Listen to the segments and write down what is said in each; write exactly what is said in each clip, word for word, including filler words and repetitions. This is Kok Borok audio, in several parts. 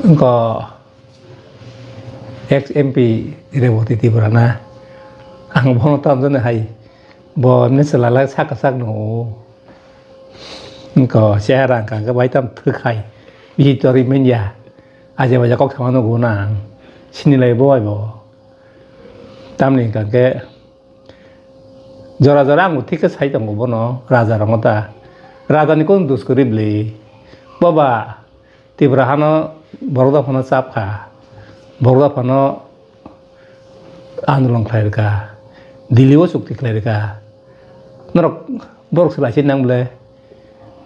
Wngkha ex M P Reboti Tripura na, ang bono tamjani hai, bo emni chwla lai sak kwchak no, wngkha chehara wngkha khe bai tam thwk hai, bisi torwi manya, aje baja kok sama nugo na ang, sinilai bo bai bo, tamni wngkha khe. Jora jora ang bo thik khe sai tongo bono, raja rokno ta. Raja ni kunu dos kwrwi bwlwi. Boba, Tripura hano borok da phano chap kha. Borok da phano andolon khlai rwkha. Delhi o chukti khlai rwkha. Norok borok se lachi nang bwle.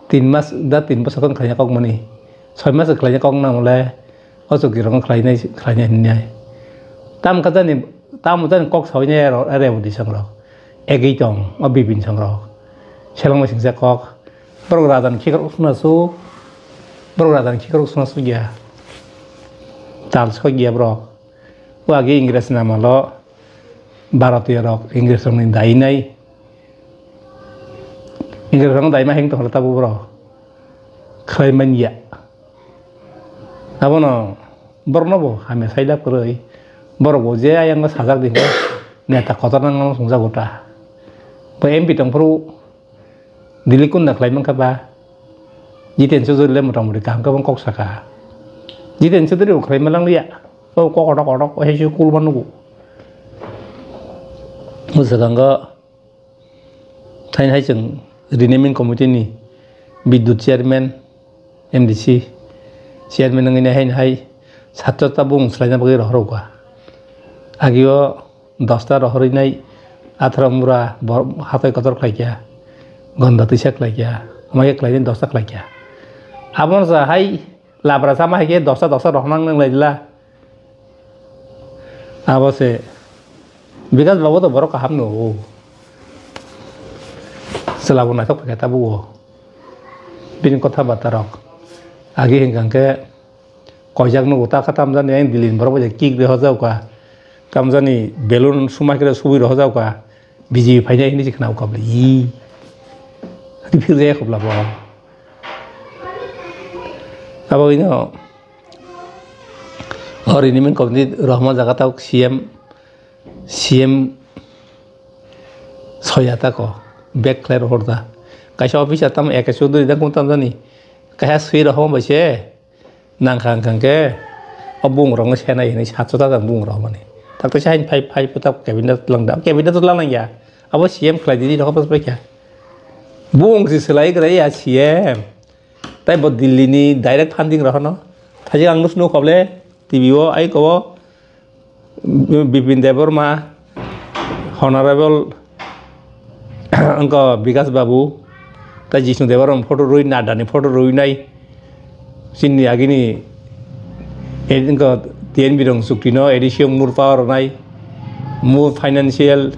Tin mas da tin bosor khe khlaina kok mani. Soi mas khlaina kok nang bwle. O chukti rokno khlainai, khlainai hinwi nai. Tam kha jani, tamo jani kok sawi nai aro, are abo disong rok. Egwi tong, o bipin song rok. Seleng bai singsa kok. Borok raja ni khikrok suna su, borok raja ni khikrok suna su ya. Tal soi ya borok. O agi Ingres nama lo, Bharatiyo rok, Ingres rok ni dai nai. Ingres rok no dai ma hing tong tabo borok. Khlai man ya. Abono borokno bo hamya sai lab kwrwi. Borok bo je ayang sajak di hwnba neta kotor nang nang sungjago ta. Bo M P tong phuru Delhi kunda khlai mankha ba. Jiten Chaudhary le mota moti kaham khe bo kok saka. Jiten Chaudhary bo khlai malang liya. O kok kotok kotok o hesu kul manugo. Bo swkango Thaini hai chwng renaming committee ni Bidyut chairman, M D C chairman wngwi nai haino hai satro ta bung swlaina bagwi rohorokha. Agio dosta rohorwi nai atharo mura bo-, hatoi kotor khlaikha, gonda twisa khlaikha, amai khe khlainai dosta khlaikha. Abono sa hai labra sama hai khe dosta dosta rohornang nang laila. Abo se Bikas babu to borok kaham no o. Chwla bo naithok paikha tabuk o. Bini kotha bata rok. Agi hwnkha khe koijak nugo ta kha tamjani ayang Delhi ni borok bai kick rwi hojak kha. Tamjani balloon suma khe subui rwi hojak kha. B J P phainai hinwi se khna ukha bwlwi. Refill jaya khobla bo. Abo ino o renaming committee rohorma jaga tabuk C M, C M soya tako bag khlai rohor da. Kaisa officer tamo A K Chaudhary da kung tamjani. Kaisa swi rohorma bai se nangkha wngkha khe o bung rokno senai hinwi sacho ta jang bung rohormani. Tak tak se hain phai phai phai tak cabinet lang da. Cabinet lang ya. Abo C M khlai di rohor bai kha. Bung si swlai gra ya C M. Tai bo Delhi ni direct funding rohorno. Thaijak ang nusno khoble T V o ai kobo Bipin Debbarma, Honorable wngkha Bikas Babu, tai Jishnu Debbarma photo rwi, Nadda ni photo rwi nai. Chini agini, eh, wngkha T N Birong chukti no A D C o more power rwnai, more financial,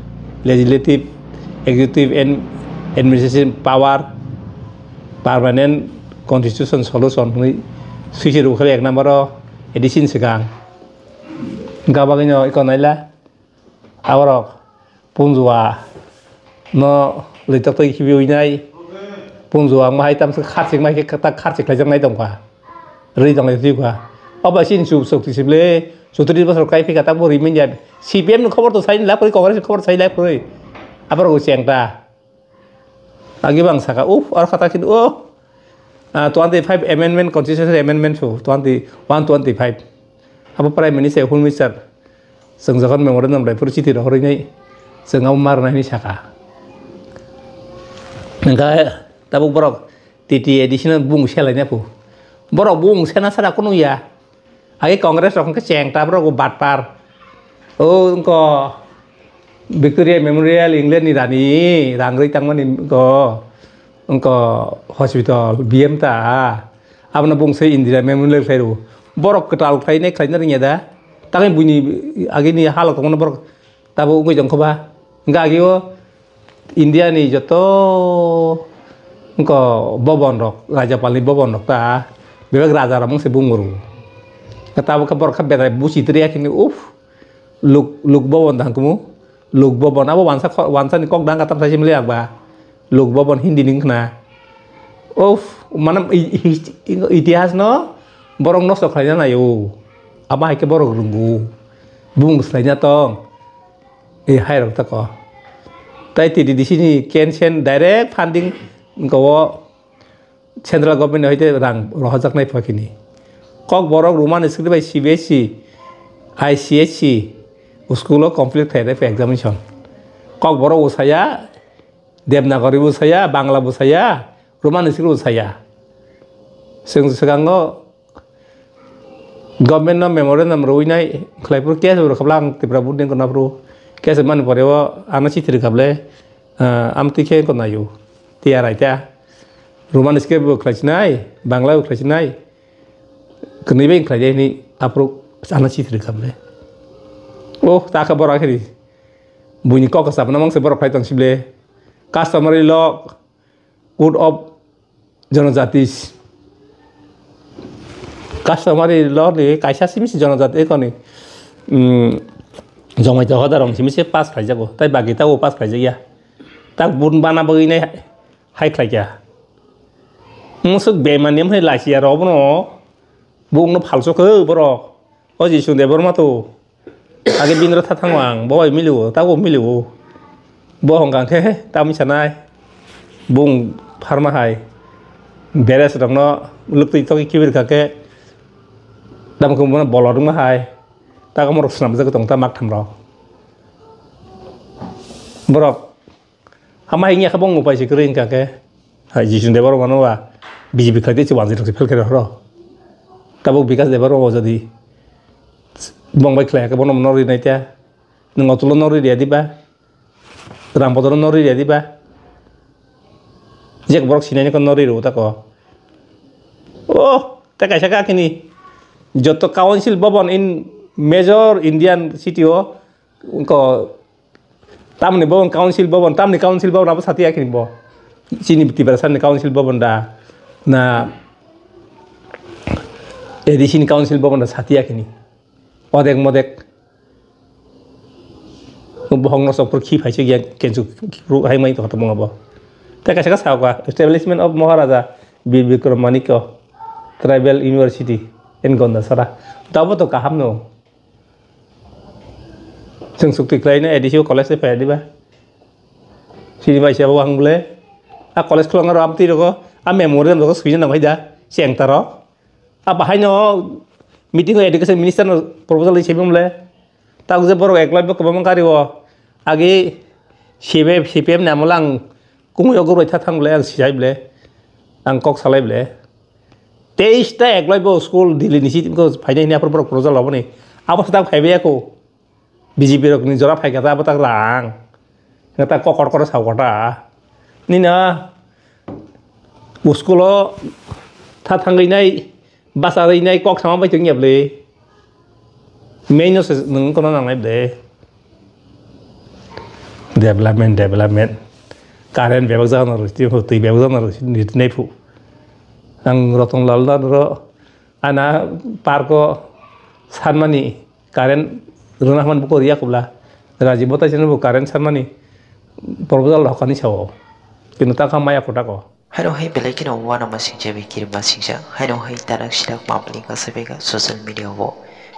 legislative, executive and administration power, permanent constitution solution hwnwi swisi rwkha ek number o A D C ni swkang. Hwnkha bagwino iko naila aborok punjua no lwitokto khibiwi nai. Punjua wngma hai tamsa kharchik mai khe kwtak kharchik khlaijak nai tongkha. Rwi tonglai thwikha. Obo chini chu chukti sible chutris bosor kai phikha tabuk rwi manya. C P M ni khobor to saini lab kwrwi, Congress ni khobor to saini lab kwrwi. Aborok bo chengta. Agi bang saka, "Uf, aro kha ta khin, oh, ah, twenty five amendment, constitution amendment so, twenty one twenty five." Abo Prime Minister, Home Minister, chwng jokhon memorandum bai phuru chiti rohorwi nai, chwng abo ma rwnai hinwi saka. Hwnkhe tabuk borok T T A D C no bung selai na phu. Borok bung sena sara kunu ya. Age Congress rok hwnkhe cheng ta borok bo batpar. O wngko Victoria Memorial England ni rani rang rwi tangmani wngko, wngko hospital B M ta. Abono bung se Indira Memorial khlai rwo. Borok kwtal khlainai khlaina rwngya da. Tangwi buini agini halok tongmano borok Tabuk wngwi tongkha ba, hwnkhe agi o India ni joto wngkha bobon rok, Rajyapal ni bobon rok ta, bebak raja rok mungse bung rw. Tabuk khe borok khe berai buchi twi ya khe, uff, Lok, Lok Bhavan da hwnkhe mo, Lok Bhavan abo wansa kho-, wansa ni kok da wngkha tamsa simi le ang ba, Lok Bhavan Hindi ni wngkha na. Uff, mane i-, i-, itihas no Borok nosto khlaina naio. Abo hai khe borok rwngo. Bumung swlaina tong. E hai rok tako. Tai T D D C ni ken sen direct funding wngka o central government ni hoite rang rohorjaknai phakini. Kokborok Roman script bai C B S E, I C S E school o complete khainai examination. Kokborok bo saya, Devanagari bo saya, Bangla bo saya, Roman script bo saya. Chwng swkango government no memorandum rwinai khlai phuru case bo rwkha bwla ang Tripura board ni wngkha phuru case mani pore o ano chithi rwkha bwle, ah, amtwi khe wngkha naio. Tiyar ai ta. Roman script bo khlai sinai, Bangla bo khlai sinai. Kwnwi bai khlai de hwnwi aphuru ano chithi rwkha bwle. Oh, ta khe borok akhiri. Buini kok kwchapna mangse borok khlai tong sibole. Customary law, Code of Janajati. Customary law ni kaisa simi se janajati ekoni, um, jomai to hoda rong simi se pass khlai jago. Tai bagi ta o pass khlai jagya. Tak bun bana bagwi nai hai khlai kya. Musuk bemani amhai lachi aro bono. Bung no phalso khe borok. O Jisu Debbarma to. Age bindra tha thango ang, bo bai milio, tabo milio. Bo hongkha khe, tamni sanai. Bung pharma hai. Beres rokno lwktwi togwi kibir kha khe. Tamo khe bono bolor wngma hai. Tago morok swnamjagwi tong ta mak tham rok. Borok. Hama hingya khe bong upai se kwrwi wngkha khe. Hai Jisu Debbarma no ba B J P khlai tei se wanjwi rok se phel khe rohoro. Tabuk Bikas Debbarma bo jodi bong bai khlai khe bono no rinai ta. Nwng Otulo no ri ria diba? Rambodoro no ri ria diba? Jek borok sinai no ri rw tako. Oh, ta kaisa kha kini. Joto council bhaban in major Indian city o ko Tamni bo council bhaban, tamni council bhaban abo sati yakini bo. Chini Tiprasa ni council bhaban da na A D C ni council bhaban da sati yakini. Odek modek. Bohong no sokpor khi phaisik ya kensu khipru hai mai to tongmo bo. Ta kaisa ka sao ka establishment of Maharaja Bir Bikram Manikya Tribal University in Gondasara. Tabo to kaham no. Chwng chukti khlaina A D C o college se phaiya diba? Sini bai se bo ang bole. A college khulong aro amtwi rogo. A memorial rogo suina nang da. Cheng taro. A bahai no meeting o education minister no proposal ri sebim le. Ta uje borok eklai bo kwbangma gari o. Agi C P M, C P M ni amol ang kumui o gurbai tha thang bole ang sijai bole. Ang kok salai bole. Teis ta eklai bo school Delhi ni si ko phainai hini aphuru borok proposal rok boni. Abo se ta phaibai ya ko. B J P rok ni jora phai kha ta abo ta rang. Nga ta kokor koro sao kota. Nina school o tha thangwi nai basa rwi nai kok sama bai tong ya bole. Main no se nung kono nangnai bole. Development, development. Current bebak jagano rw sidi phu, twi bebak jagano rw sidi nai phu. Ang Ratan Lal da ro ana park o sanmani current rwna hwnmani buko riya kubla. Rajiv Bhattacharyya no bo current sanmani proposal rok kani sao. Kintu ta kha maya kota ko. Haino hai belai kheno uanama singcha bai kirima singcha, haino hai darak sidak mapli kasaibeka social media o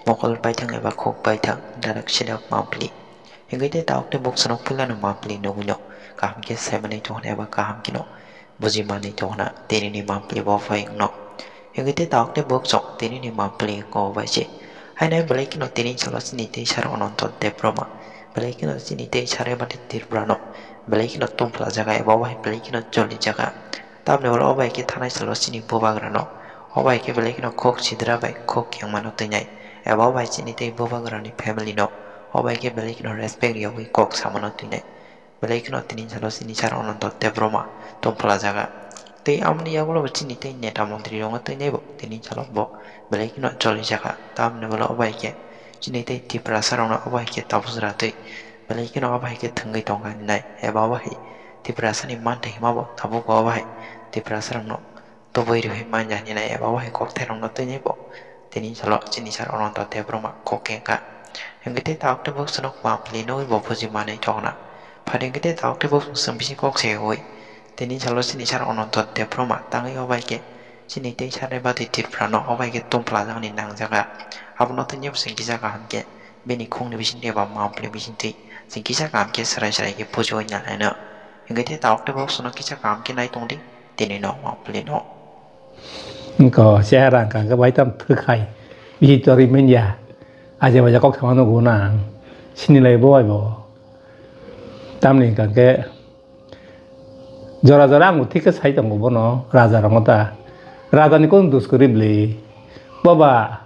mokol paithang eba khuk paithang darak sidak mapli. Hingke te taok te bok sanok puilano mapli nugwino kaham khe saimanwi tongna eba kaham kheno bujimanwi tongna tinini mapli bo phai wngno. Hingke te taok te bok chok tinini mapli ko bai se. Haino belai kheno tini salo chini tei sar Ananto Debbarma, belai kheno chini tei sar eba Tripura no belai kheno tumpla jaga eba wahai belai kheno choli jaga. Tamni ulo o bai khe thanai salo chini bubagrano, o bai khe belai kheno khok sidra bai khok kengmano twinai, eba o bai chini tei bubagrani family no, o bai khe belai kheno respect riyogwi kok samano twinai, belai kheno tini salo chini sar Ananto Debbarma tongphla jaga. Tei amoni yagulo bo chini tei neta montri rokno twinai bo tini salo bo belai kheno choli jaga. Tamni ulo o bai khe chini tei Tiprasa rokno o bai khe tabuk jora twi belai kheno o bai khe thwngwi tongkha hinai, eba o bai Tiprasa ni manthai hima bo tabuk o bai Tiprasa rokno tubui rihoi manya hinai eba o hai kokthai rokno tini bo tini salo chini sar Ananto Debbarma kok kengkha. Hingke tei taok tei bok sanok mapli nugwi bo buji manwi tongna. Phai hingke tei taok tei bok chwng bisi kok se oi tini salo chini sar Ananto Debbarma tangwi o bai khe Chini tei Sarai Batwi Tripura no obai khe tongphlajakni nangjaga. Abono tei nini bwswng kisa kaham khe bini khungni bisingtwi eba mapli bisingtwi chwng kisa kaham khe swrai swrai khe pujo wngya laino. Hwnkhe tei tabuk tei boksano kisa kaham khe nai tongdi tini no mapli no. Ko chehara hwnkha hwnkhe bai tam thwkhai bisi torwi manya. Aje baja kok sama nugo na ang. Sinilai bo bai bo. Tamni hwnkha hwnkhe jora jora ang bo thik khe sai tongo bono raja rokno ta. Raja ni kung dus kwrwi bwlwi. Boba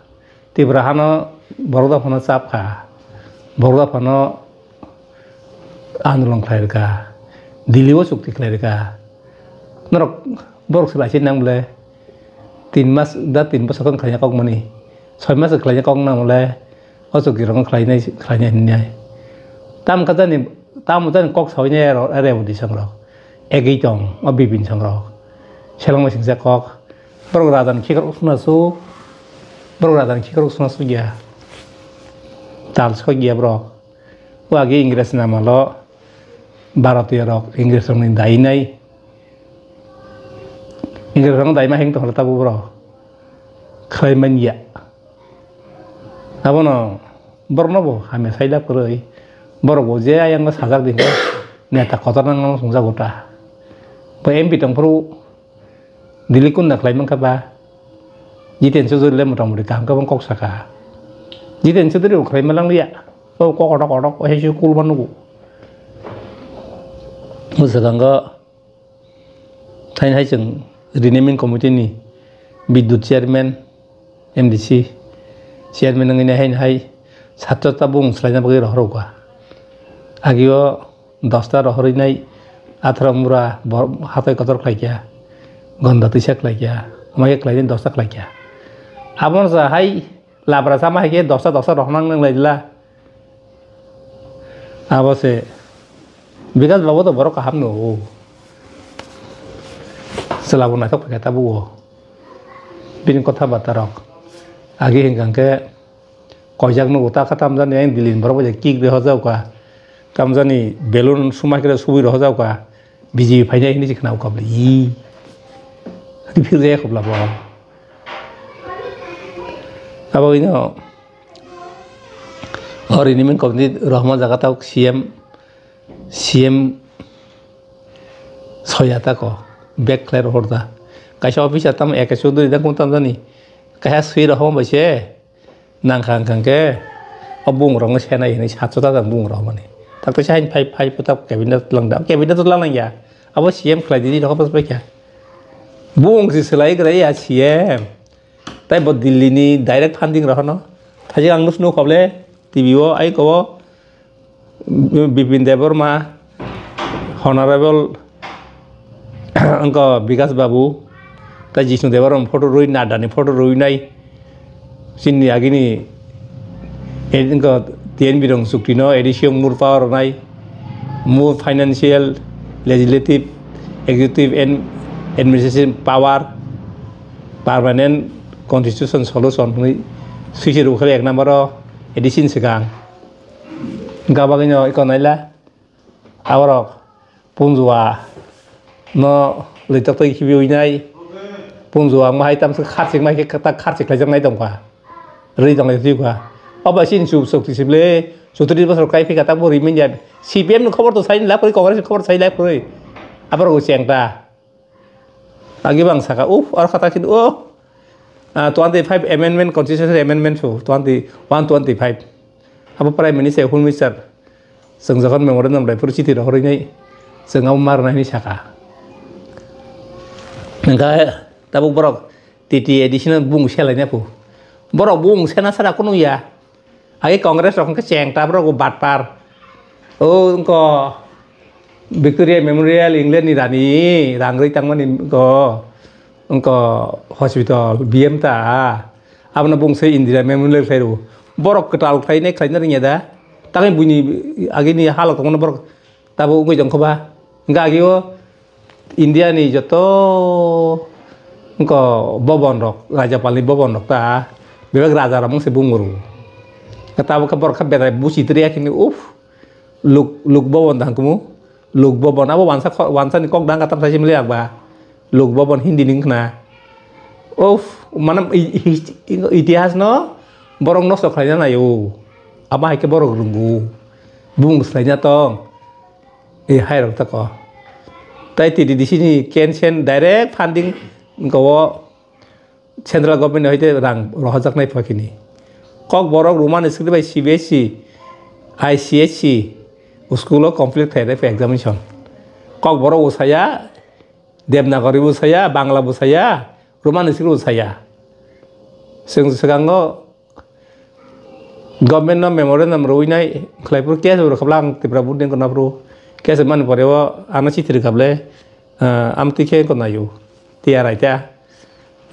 Tripura hano borok da phano chap kha. Borok da phano andolon khlai rwkha. Delhi o chukti khlai rwkha. Norok borok se bai se nang bwle. Tin mas da tin bosor khe khlaina kok mani. Soi mas khlaina kok nang bwle. O chukti rok khlainai khlainai hinwi. Tam kha jani tam jani kok sawi nai aro ere bwdi sangrok. Egwi tong o bibin sangrok. Seleng bai singsa kok. Borok raja ni khikrok suna su. Borok raja ni khikrok suna su ya. Tal soi ya borok. O agi Ingres namalo Bharatiyo rok Ingres rok ni dai nai. Ingres rok dai ma hing tong tabuk borok. Khlai man ya. Abono borokno bo hamya sai lab kwrwi. Borok bo je ayang sajak di neta kotor nang sungjago ta. Bo M P tong phuru Delhi kunda khlai mankha ba. Jiten Chaudhary le mota moti kaham khe bo kok saka. Jiten Chaudhary bo khlai malang liya. O kok odok odok o hesu kul ma nugo. O swkango thaini hai chwng renaming committee ni Bidyut chairman, M D C chairman wngwi nai haino hai satro tabung swlaina bagwi rohorokha. Agio dosta rohorwi nai atharo mura bo-, hatoi kotor khlaikha, gonda twisa khlaikha, amai khe khlainai dosta khlaikha. Abono sa hai labra sama hai khe dosta dosta rohornang nang laila. Abo se Bikas babu to borok kaham no o. Chwla bo naithok paikha tabuk o. Bini kotha bata rok. Agi hwnkha khe koijak nugo ta kha tamjani yang Delhi ni borok bai kick rw hojak kha. Tamjani balloon suma khe subui rw hojak kha. B J P phainai hinwi se khna ukha bwlwi. Phil jaya khobla bo. Abo ino o renaming committee rohorma jaga tabuk C M, C M soya tako bag khlai rohor da. Kaisa officer tamo A K Chaudhary da kung tamjani. Kaisa swi rohorma bai se nang kha wngkha khe o bung rok no senai hinwi sacho ta bung rok mani. Tak tak sai phai phai puta cabinet lang da. Cabinet lang ya. Abo C M khlai di rohor bai kha. Bung si swlai gra ya C M. Tai bo Delhi ni direct funding rohono. Thaji ang nus nuk hoble T V o ai ko Bipin Debbarma, Honorable wngkha Bikas Babu, tai Jishnu Debbarma photo rwi, Nadda ni photo rwi nai. Chini agini ed-, wngkha T N B rong chukti no A D C o more power rwnai, more financial, legislative, executive and administration power, permanent constitution solution hwnwi swi se rwkha ek number o A D C ni swkang. Wngkha bagwino iko naila. Aborok punjua no lwitokto khibiwi nai. Punjua wngma hai tamsa kharchik mai khe kwtak kharchik khlaijaknai tongkha. Rwi tonglai thwikha. Obo chini chuk chuk tisible chutris bosor kai phika tabuk rwi manya. C P M ni khobor to sai lab kwrwi, Congress ni khobor sai lab kwrwi. Aborok chengta. Agi bang saka, "Uf, aro khatak sini, oh, ah, twenty five amendment, constitution amendment so, twenty one, twenty five." Abo Prime Minister, Home Minister, chwng jokhon memorandum lai phuru chithi rohorwi nai, chwng abo ma rwnai hinwi saka. Hwnkhe tabuk borok T T A D C no bung selai na phu. Borok bung sena sara kunu ya. Agi Congress rok hwnkhe cheng ta borok bo batpar. O wngko Victoria Memorial England ni rani rang rwi tangmani wngko, wngko hospital B M ta. Abono bung se Indira Memorial khlai rwo. Borok kwtal khlainai khlaina rwngya da. Tangwi buini agini halok tongmano borok tabuk wngwi tongkho ba. Hwnkhe agi o India ni joto wngkha bobon rok, Rajyapal ni bobon rok ta bebak raja rok mungse bung rw. Tabuk khe borok khe bedai buchi twi rw ya khini, uff, Lok, Lok Bhavan da hwnkhe mu? Lok Bhavan abo wansa kho-, wansa ni kok da wngkha tam sai se mili yak ba. Lok Bhavan Hindi ni wngkha na. Of, mane i-, i-, itihas no borok nosto khlaina naio. Abo hai khe borok rwngo. Bumung swlaina tong. E hai rok tako. Tai T D D C ni cancel direct funding wngka o central government ni hoite rang rohorjaknai phakini. Kokborok Roman script bai C B S E, I C S E school o complete khainai examination. Kokborok bo saya, Devanagari bo saya, Bangla bo saya, Roman script bo saya. Chwng swkango government no memorandum rwinai khlai phuru case bo rwkha bwla ang Tripura board ni wngkha phuru case mani pore o ano chithi rwkha bwle, ah, amtwi khe wngkha naio. Tiyar aita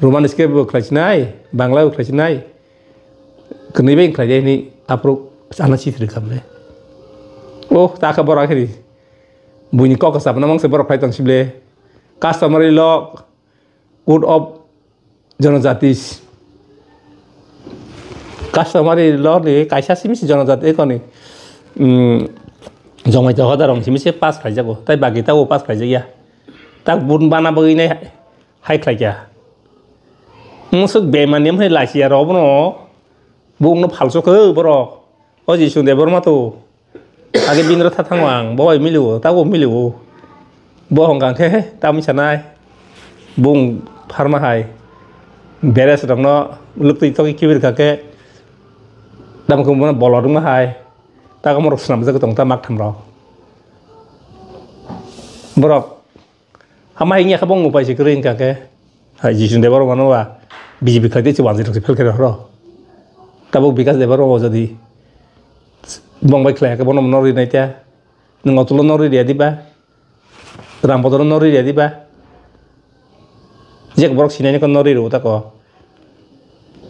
Roman script bo khlai sinai, Bangla bo khlai sinai, kwnwi bai khlai di hinwi aphuru ano chithi rwkha bwle. Oh, ta kha borok akhiri. Buini kok kwchapna mangse borok khlai tong si bwle. Customary law, Code of Jonojati, customary law ni kaisa simi se jonojati ekoni, um, jomai to hodar rong simi se pass khaijago, tai bagi ta o pass khaijak ya. Tak bun bana bagwi nai hai khlai kya. Musuk bemani mhai lachi ya robo no, bung no phalso khe borok. O Jisu Debbarma to. Age bini rw thathango ang, bo bai milio, tabo milio. Bo hongkha khe, tamni sanai. Bung pharma hai. Beres rokno lwktwi togwi kibir kha khe. Tamo khe bono bolor wngma hai. Tago morok swnamjak tong ta mak tham rok. Borok Hama hai wngya khe bo wng upai se kwrwi wngkha khe. Hai Jisu Debbarma no ba B J P khlai tei se wanjwi rok se fail khe rohoro. Tabuk Bikas Debbarma bo jodi bong bai khlai khe bono no rinai ta. Nwng Atul no ri ria diba? Ram Bodor no ri ria diba? Je borok sinai khe no ri rw ta ko.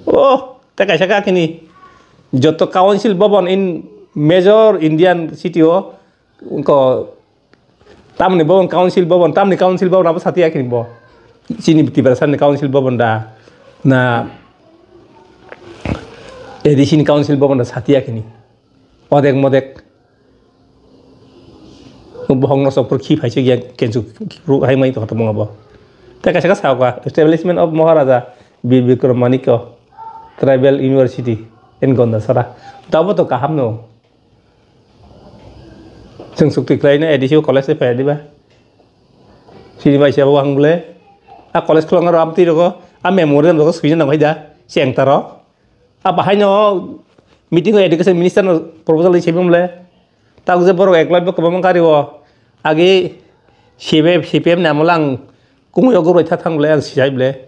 Oh, ta kaisa kha khini. Joto council bhaban in major Indian city o ko Tamni bo council bhaban, tamni council bhaban abo sati yakini bo. Chini Tiprasa ni council bhaban da na A D C ni council bhaban da sati yakini. Odek modek. Bohong no sokpor khi phaisik ya kensu ru hai mai to khotong bo. Te kaisa ka sa ka establishment of Maharaja Bir Bikram Manikya Tribal University in Gondasara. Tabo to kaham no. Chwng chukti khlaino A D C o college se phai diba? Sini bai se bo ang bole. A college khulangna ro amtwi rogo. A memorial rogo swina nang da. Cheng taro. A bahai no meeting o education minister no proposal se bole. Ta je borok eklai bo kwbangma gari o. Agi C P M, C P M ni amol ang kumui o gurbai tha thang bole ang sijai bole.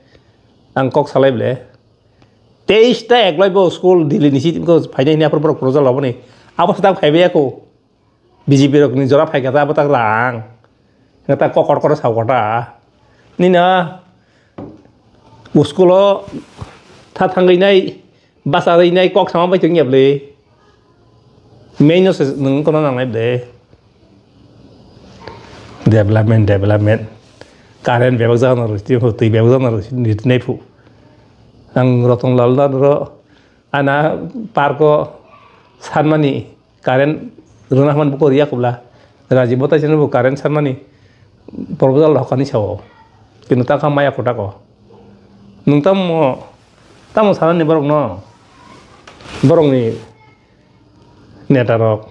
Ang kok salai bole. Teis ta eklai bo school Delhi ni si ko phainai hini aphuru borok proposal rok boni. Abo se tak phaibai ya ko. B J P rok ni jora phai kha ta abo tak rang. Nga ta kokor koro sao kota. Nina school o tha thangwi nai basa rwi nai kok sama bai tong ya bwle. Main no se nung kono nangnai de. Development, development. Current bebak jagano rw sini phu, twi bebak jagano rw sini nai phu. Ang Ratan Lal no ro ana park o sanmani current rwna hwnmani buko riya kubla. Rajiv Bhattacharyya no bo current sanmani proposal rw hokani sao. Kintu ta kha maya kota ko. Nung tamo, tamo sanani borok no. Borok ni neta rok.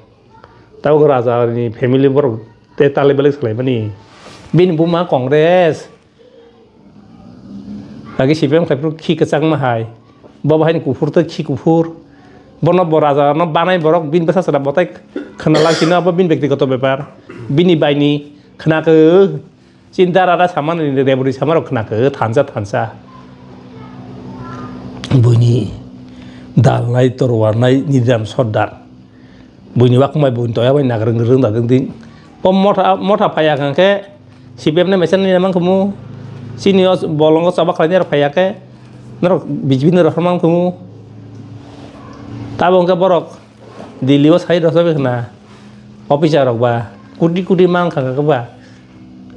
Tabuk raja ni family borok te tale belek salai mani. Bini buma Congress. Agi C P M khai phuru khi kwchangma hai. Bo bahai ni kuphur tei khi kuphur. Bono bo raja no banai borok bini bwsa chwla botai khna lang sino abo bini byaktigoto bepar. Bini bai ni khna khe. Chini dara da samani rebri samarok khna khe thansa thansa. Buini dalnai torwarnai Nidram Sordar. Buini wakmai buini toya bai nagrang rwng da ding ding. O motha motha phaiya kha khe C P M ni mesen ni mang khumu. Chini o bolongo chaba khlainai rok phaiya khe norok B J P ni rok mang khumu. Tabo hwnkhe borok Delhi o sai rwchapwi khna officer rok ba kudi kudi mang kha kha ba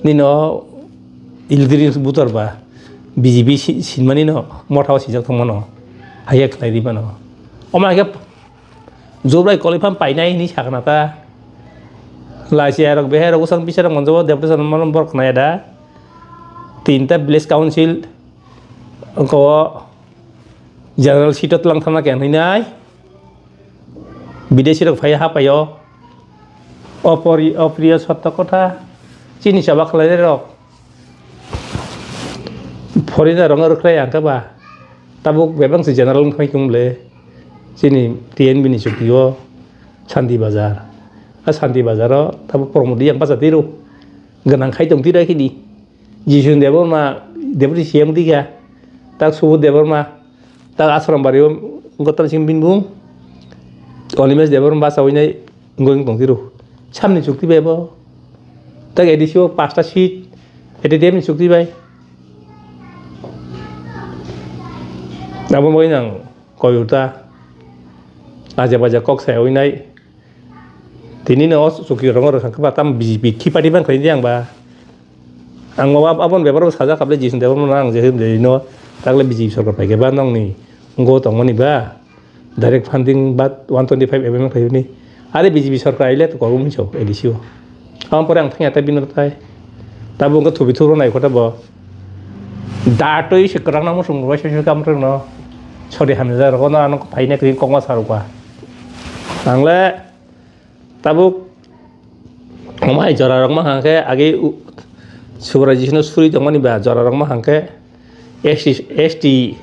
nini o electricity butor ba B J P si- sinmani no motha o sijak thangmano haiya khlai ri mano. Omo hai khe Jobrai kwlwi phano painai hinwi sakha na ta. Laisi hai rok behai rok bwsang bisa rok manjabo deputation mano borok khna ya da. Tinta village council Oko general seat o tlang thangna khe hinwi nai. Bidesi rok phai ha paio. Opori-, opriyo sotto kotha. Chini chaba khlai rok. Foreigner rok rwkhlai ang khe ba. Tabuk bebak se general wngkha khe le. Chini T N B ni chukti o Shanti Bazar. A Shanti Bazar o tabuk promo di yang pacha tiro. Gwnang khai tong tiro khe di. Jisun Debbarma, Deputy C M di kha. Tak Subodh Debbarma. Tak Ashram Bari o wngkha tamsing bini bung. Animesh Debbarma bachawi nai wngwi wng tong tiro. Samni chukti bai bo. Tak A D C o pasta seat. A D C ni chukti bai. Abo bai nang koyuta. Aja baja kok sai oi nai. Tini no o chukti rong rwkha khe ba tam B J P khi party ban khlai di ang ba. Ang bo ab-, aboni bepar bo sajak kable Jisun Debbarma no ang je him de no takle B J P sorkar pai khe ba nongni ngo tongmani ba direct funding ba one twenty five M M khlai ni. Are B J P sorkar aile to korum hinso A D C o. Ang pore ang thangya ta bino tai. Tabuk wngkha thubi thubro nai kota bo. Datwi se kwrak nang musung bai se kam rwng no. Sori hamjak rok no ano phaina kri kokma sarukha. Ang le tabuk omo hai jora rok ma hangkhe agi u-, Subrai Jisu no suri tongmani ba jora rok ma hangkhe S T, S T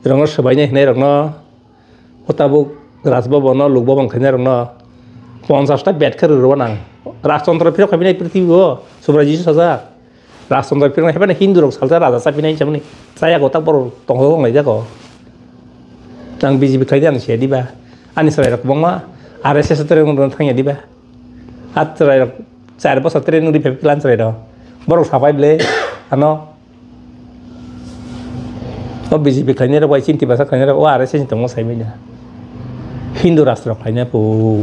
rok no swbainai hinai rok no. O tabuk Raj Bhavan no, Lok Bhavan khainai rok no ponchash ta bed khe rw rw nang. Rajtontro phirok khaibinai prithibi o Subrai Jisu sajak. Rajtontro phirok haibani Hindu rok salsa raja chapinai chamani. Chaya go tak borok tongthok tonglai jago. Ang B J P khlai di ang siya diba. Ani chwrai rok kwbangma R S S tere wng thangya diba. A chwrai rok char bosor tere nuri phai klan chwrai rok. Borok sapai ble ano. O B J P khlainai rok bai chini Tiprasa khlainai rok o R S S ni tongma sai manya. Hindu rastro khlaina po,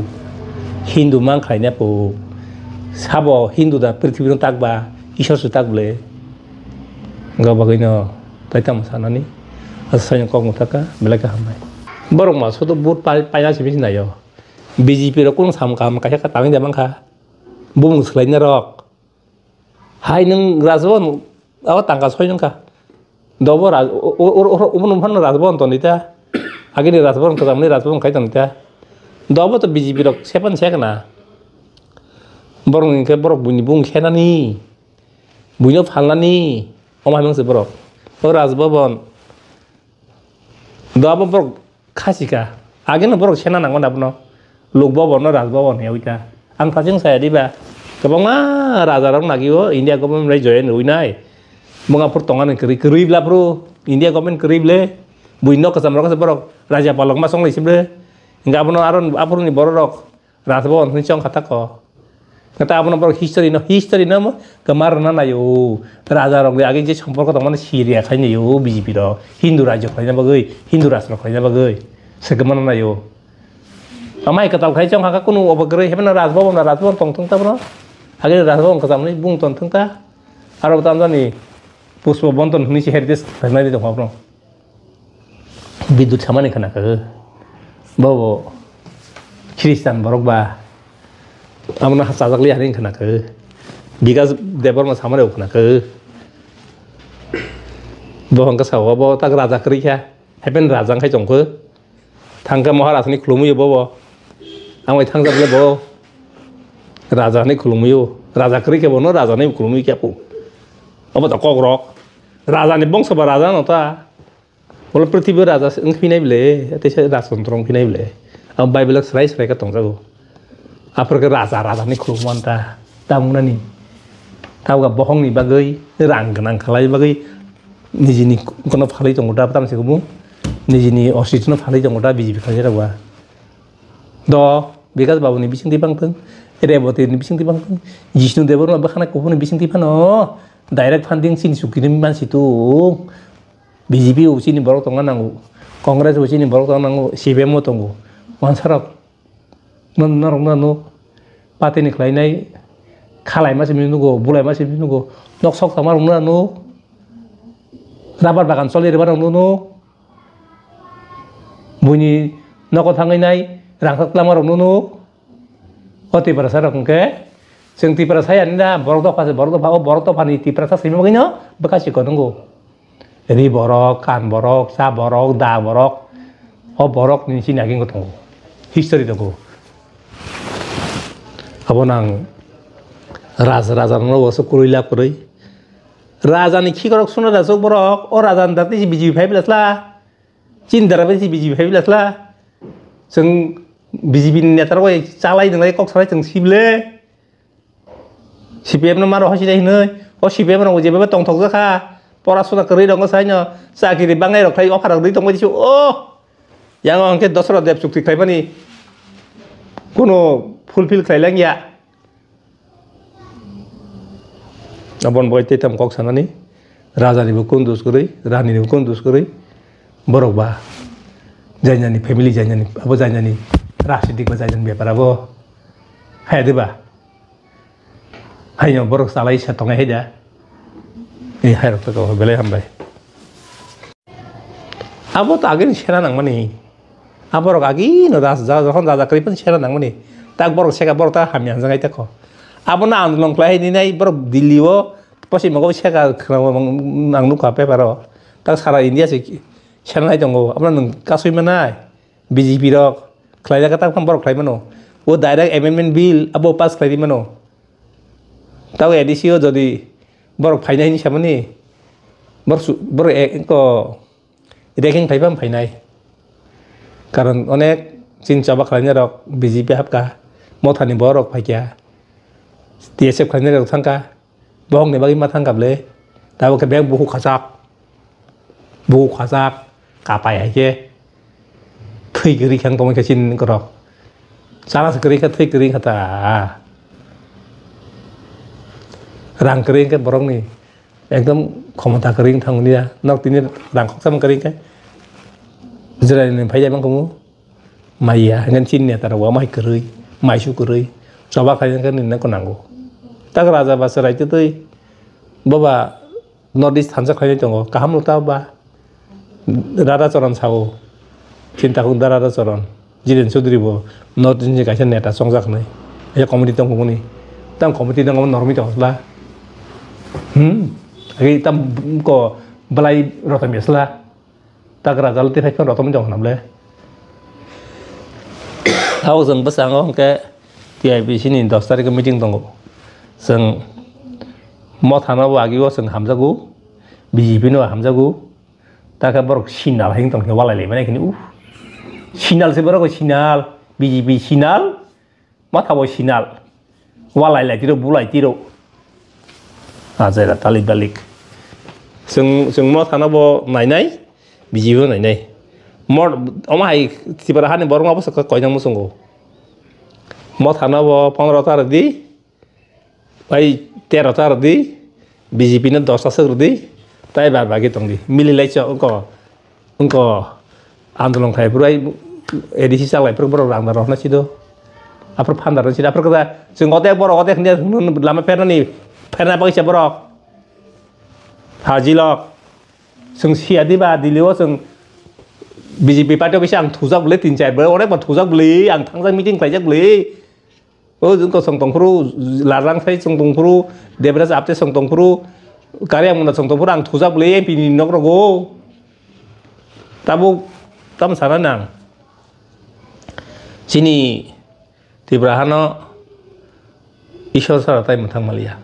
Hindu mang khlaina po. Sabo Hindu da prithibi no tak ba, Isor se tak ble. Ga bagwi no tai tamo sanani. Asa sai kok mo taka belai ka hambai. Borok ma soto vote pai, paina simi sinayo. B J P rok kung sam kam kaisa ka tangwi da mangkha. Bumung swlaina rok. Hai nwng Rajbhavan abo tangka soi nwngkha. Dobo Raj-, o-, o-, o-, o-, obono phano Rajbhavan tonwi ta. Agini Rajbhavan kwchangmani Rajbhavan khai tonwi ta. Dobo to B J P rok sepan sekna. Borok hinkhe borok buini bung khenani. Buino phalnani. Omo hai mangse borok. O Rajbhavan. Do abo borok khasi kha. Ageno borok sena nango na bono. Lok Bhavan no Raj Bhavan he oi ta. Ang thaching saya diba. Kwbangma raja rok nagi o India government bai join rwi nai. Bunga phur tonga ni kwrwi, kwrwi bla phuru India government kwrwi ble. Bui nok kwcham rok se borok raja palok ma song lai si ble. Hinga abono aro aphuru ni borok rok Rajbhavan hwnwi chong kha tako. Nata abono borok history no, history no kwma rwna naio. Raja rok age je somporko tongmani Syria khai naio B J P rok. Hindu rajyo khlaina bagwi, Hindu rastro khlaina bagwi. Se kwma rwna naio. Amai kwtal khai chong kha kunu obo kwrwi hebeno Rajbhavan, Rajbhavan tong thung ta bono. Age Rajbhavan kwcham hwnwi bung tong thung ta. Aro tamjani Pushpa Bonton hwnwi se heritage khlainai tong kha bono. Bidyut samani khna khe. Bobo Christian borok ba. Abono ha chajak li haring khna khe. Bikas Debbarma samani khna khe. Bo hwnkhe sao bo tak raja kwrwi kha. Hepen raja wngkhai tong khe. Thangkhe Maharaj ni khulumwi bobo. Ang bai thangjak le bo. Raja ni khulumwi o. Raja kwrwi khe bono raja ni khulumwi khe po. Obo to kok rok. Raja ni bongso ba raja no ta. Bole prithibi raja se wng phinai ble, tei se rajtontro wng phinai ble. Ang Bible o srai srai khe tongjago. Aphuru khe raja, raja ni khulumani ta, ta wng nani. Tabukha bohong ni bagwi, rang gwnang khlai bagwi, nijini kono phalwi tongo ta, tamo se kubung, nijini ositino phalwi tongo ta, B J P khlaijak rok ba. Do, Bikas Babu ni bisingtwi bangthwng, Reboti ni bisingtwi bangthwng, Jishnu Debbarma bwkhana kuphur ni bisingtwi phano, direct funding chini chukti ni mansi tung. B J P bo chini borok tongna nango, Congress bo chini borok tongna nango, C P M bo tongo. Wansarok no, norok no ano party ni khlainai khalai ma simi nugo, bulai ma simi nugo, nok sok tangma rok no ano, rubber bagan choli rwma rok no, buini nogo thangwi nai rang sak tlangma rok no, o Tiprasa rok hwnkhe chwng Tiprasa yani da borok dopha se, borok dopha, o borok dopha ni Tiprasa simi bagwi no bwkha chikon wngo. Ri borok, kan borok, cha borok, da borok, o borok ni sini aging tongo. History tongo. Abo nang raja, raja no bo se kurui la kurui. Raja ni khikorok suna da sok borok, o raja ni dati si B J P phai blasla. Chin dara bai si B J P phai blasla. Chwng B J P ni neta rok bai chalai nwnglai kok salai chwng sible. C P M no maro hosi dai hinoi. O C P M rok jeba tongthok jakha. Pora suna kwrwi rok sai no. Chakiri bangai rok khai offer rok dei tongbai disu. Oh. Yang hwnkhe Dasarath Deb chukti khlaimani kuno fulfill khlai langya. Abon bai tei tam kok sanani, raja ni bo kun dus kwrwi, rani ni bo kun dus kwrwi, borok ba jainani family, jainani abo jainani rajnitik ba jainani bepar abo hai de ba, haino borok salai sa tongai hai da, ni hai rok to belai hambai. Abo to agini sera nangmani. Aborok agino das ja, jokhon raja kwrwi phano sera nangmani. Tak borok seka borok ta hamya hwnjak hai tako. Abono andolon khlai hai ninai borok Delhi o posi mogo seka khwnamo ang nukha paper o. Tak sara India se sera nai tongo. Abono nwng kasui manai. B J P rok khlai jak tak phano borok khlai mano. O direct amendment bill abo pass khlai di mano. Tabo A D C o jodi borok phainai hinwi samani, borok su-, borok e-, ko reaction khai phano phainai. Karon onek chini choba khlainai rok B J P hapkha, mothani borok phaikha, T S F khlainai rok thangkha, bohokni bagwi ma thangkha bwle, tabo khe bek bukhuk khachak. Bukhuk khajak, kapai hai khe thwi kwrwi khe wng tongwi khe chini borok. Chana se kwrwi khe thwi kwrwi khe ta. Rang kwrwi khe borokni ekdom khomota kwrwi wng thango niya. Nok tini rang khoksa kwrwi khe Israel ni phai ya mangkhamu. Maya hingke chini neta rok bo mai kwrwi, maisu kwrwi, choba khlai khe nini nangko nango. Tak raja ba chwrai twtwi boba North East thansa khlainai tongo, kaham no ta ba? Radha Charan sao, chini takhuk da Radha Charan, Jiren Chaudhary bo North East ni kaisa neta chongjak hinwi, kaisa committee tongmani, tang committee tongma normi tongla, hmm, agi tam ko belai rotom yasla. Tak raja le tei phai phano rotom jong hwnam le. Abo chwng bwskango hwnkhe T I B C ni dos tarikh o meeting tongo. Chwng mothano bo agio chwng hamjago, B J P no hamjago. Takhe borok sinal hai wng tongkhe walai lai mani kini uh. Sinal se borok sinal, B J P sinal. Matha bo sinal. Walai lai tiro, bulai tiro. Ajai da talik dalik. Chwng, chwng mothano bo nainai, B J P bo nainai. Mor-, omo hai Tripura hani borok ma bwswk khe koinang muchungo. Mothano bo pondro ta rwdi, bai tero ta rwdi, B J P no dos ta swk rwdi, tai bad bagi tongdi. Mili lai chok wngko. Wngko andolon khai phuru ai A D C chalai phuru borok rang da rok na sido. Aphuru phan da rok sido. Aphuru kata chwng otek borok otek hindia lama phernani pherna bagwi se borok. Hajilok. Chwng siya diba Delhi o chwng B J P party o kisa ang thujak bwlwi tin char bwlwi onek ba thujak bwlwi ang thangjak meeting khlaijak bwlwi. O jwng kosong tongphuru, Larlang sai chwng tongphuru, Debraj Apte chwng tongphuru, Kariang Muna chwng tongphuru, ang thujak bwlwi M P ni nok rogo. Tabuk tam sana nang. Chini Tripura hano Ishwar sara tai mwthang maliya.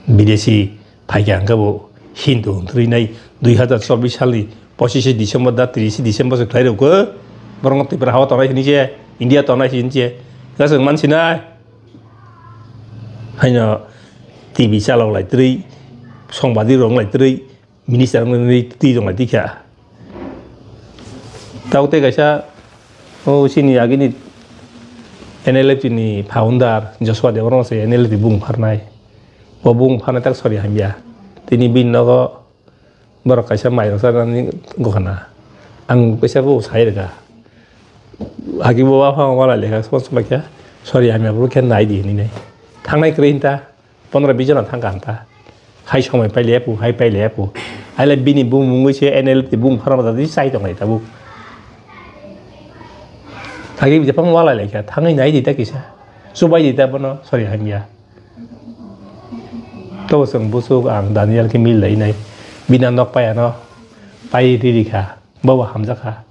Bidesi phaikha hwnkhe bo Hindu hwnthwrwi nai dui hazar chobbish salni pochishe December da trishe December se khlai rwkhe borokno Tripura hao tongnai hini se India tongnai hini se hwnkhe chwng mansinai haino T V chalok lai twrwi songbadik rok lai twrwi Minister wngwi twi tong lai tikha. Tabuk tei kaisa, o chini agini N L F T ni founder Joshua Debbarma se N L F T bung pharnai. Bo bung pharnai tak sori hamya. Tini bini nogo borok kaisa mai rok chanani gokana. Ang kaisa bo sai rwkha. Agi bo waphang wala lekha sma sma khe sori hamya bo khe nai di hinwi nai. Thangnai kwrwi hinta. Pondro bis jona thang kaham ta. Hai somoi paile pu, hai paile pu. Haile bini bumung wngwi se N L T bung pharma jadi sai tonglai tabuk. Thagi bijapang walai lai kha, thangwi nai di ta kisa. Chubai di ta bono, sorry, hamya. To chwng busuk ang Daniel khe mil lai nai. Bini nok pai ano. Pai riri kha. Bo bo hamjak kha.